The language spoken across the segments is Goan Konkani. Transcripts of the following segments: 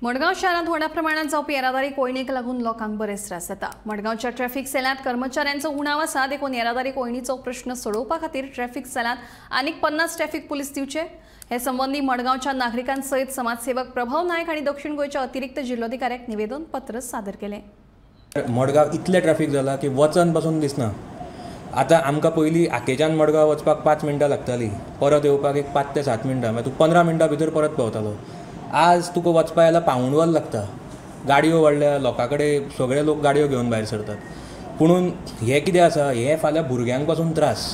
मडगांव शहरांत व्हडा प्रमाणात जावपी येरादारी कोंयडीक लागून लोकांक बरेच त्रास जाता। मडगांवच्या ट्रॅफिक सेलांत कर्मचाऱ्यांचो उणाव आसा, देखून येरादारी कोंयडीचो प्रश्न सोडोवपा खातीर ट्रॅफिक सेलांत आनीक 50 ट्रॅफिक पुलीस दिवचे। हे संबंदी मडगांवच्या नागरिकांसयत समाजसेवक प्रभाव नायक आनी दक्षिण गोंयच्या अतिरिक्त जिल्लोधिकाऱ्याक निवेदन पत्र सादर केलें। मडगांव इतलें ट्रॅफिक जाला की वचन पासून दिसना। आतां आमकां पयलीं आकेच्यान मडगांव वचपाक 5 मिनटां लागतालीं, परत येवपाक एक 5 ते 7 मिनटां, मागीर तूं 15 मिनटां भितर परत पावतालो। आज तुका वचपा जाल्यार पावूण वर लागता। गाडयो वाडल्या, लोकां कडेन सगळे लोक गाडयो घेवन भायर सरतात। पुणून हें कितें आसा, हें फाल्यां भुरग्यांक पासून त्रास।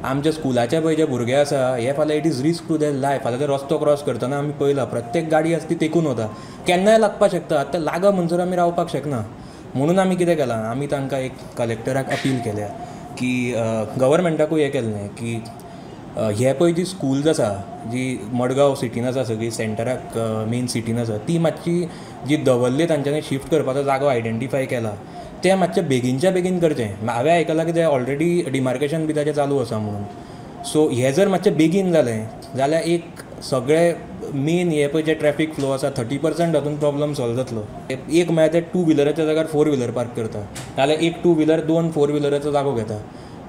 आमच्या स्कुलाचे पळय जे भुरगे आसा, हे फाल्यां it is risk to their life. फाल्यां ते रस्तो क्रॉस करतना आमी पळयला प्रत्येक गाडी आसा ती तेकून वता, केन्नाय लागपाक शकता। आतां लागप म्हणसर आमी रावपाक शकना। म्हणून आमी कितें केलां, आमी तांकां एक कलेक्टराक अपील केल्या की गव्हर्मेंटाकूय हें केल्लें की हे पळय जी स्कूल्स आसा, जी मडगांव सिटीन आसा, सगळी सेंटराक मेन सिटीन आसा, ती मातशी जी दवरली तांच्यांनी शिफ्ट करपाचो जागो आयडेंटिफाय केला, तें मातशें बेगीनच्या बेगीन करचें। हांवें आयकलां की तें ऑलरेडी डिमार्केशन बी ताजें चालू आसा म्हणून। सो हें जर मातशें बेगीन जालें जाल्यार एक सगळे मेन हे पळय जे ट्रॅफिक फ्लो आसा 30% हातून प्रॉब्लम सॉल्व जातलो। एक म्हळ्यार ते 2 व्हिलराच्या जाग्यार 4 व्हिलर पार्क करता, नाल्यार एक 2 व्हिलर 2 4 व्हिलराचो जागो घेता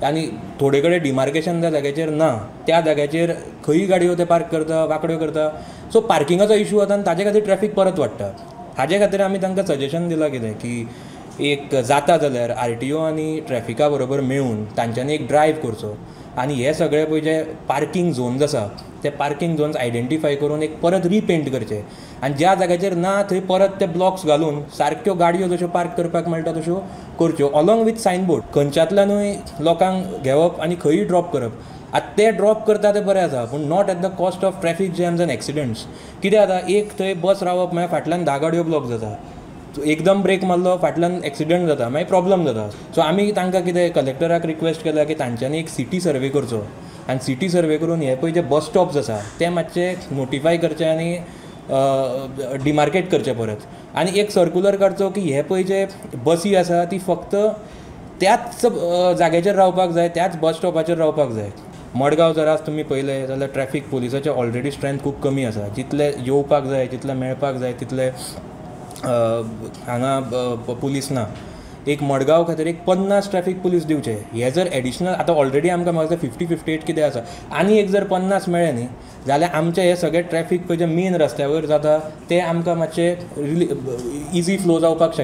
आनी थोडे कडेन डिमार्केशन त्या जाग्याचेर ना, त्या जाग्याचेर खंय गाडयो ते पार्क करता, वांकड्यो करता। सो पार्किंगाचो इशू जाता आनी ताजे खातीर ट्रॅफिक परत वाडटा। हाजे खातीर आमी तांकां सजेशन दिलां कितें की एक जाता जाल्यार RTO आनी ट्रॅफिका बरोबर मेळून तांच्यांनी एक ड्रायव्ह करचो आनी हे सगळे पळय जे पार्किंग झोन्स आसा ते पार्किंग झोन्स आयडेंटिफाय करून एक परत रिपेंट करचे आनी ज्या जाग्याचेर ना थंय परत ते ब्लॉक्स घालून सारक्यो गाडयो जश्यो पार्क करपाक मेळटा तश्यो करच्यो, अलॉंग विथ सायनबोर्ड। खंयच्यांतल्यानूय लोकांक घेवप आनी खंयूय ड्रॉप करप। आतां ते ड्रॉप करता ते बरें आसा, पूण not at the cost of traffic jams and accidents. कितें जाता, एक थंय बस रावप, मागीर फाटल्यान 10 गाडयो ब्लॉक जाता, एकदम ब्रेक मारलो फाटल्यान एक्सिडंट जाता, मागीर प्रॉब्लम जाता। सो आमी तांकां कितें कलेक्टराक रिक्वेस्ट केला की तांच्यांनी एक सिटी सर्वे करचो आनी सिटी सर्वे करून हे पळय जे बस स्टॉप्स आसा ते मातशे नोटिफाय करचे आनी डिमार्केट करचे परत, आनी एक सर्कुलर काडचो की हे पळय जे बसी आसा ती फक्त त्याच जाग्याचेर रावपाक जाय, त्याच बस स्टॉपाचेर रावपाक जाय। मडगांव जर आज तुमी पळयलें जाल्यार ट्रॅफिक पुलिसाचे ऑलरेडी स्ट्रेंथ खूब कमी आसा। जितले येवपाक जाय, जितले मेळपाक जाय तितले हांगा पुलीस ना। एक मडगांव खातीर एक 50 ट्रॅफिक पुलीस दिवचे। हे जर एडिशनल आतां ऑलरेडी आमकां म्हाका 50-58 कितें आसा, आनी एक जर 50 मेळ्ळे न्ही जाल्यार आमचे हे सगळे ट्रॅफिक पळय जे मेन रस्त्या वयर जाता ते आमकां मातशे इजी फ्लो जावपाक शकता।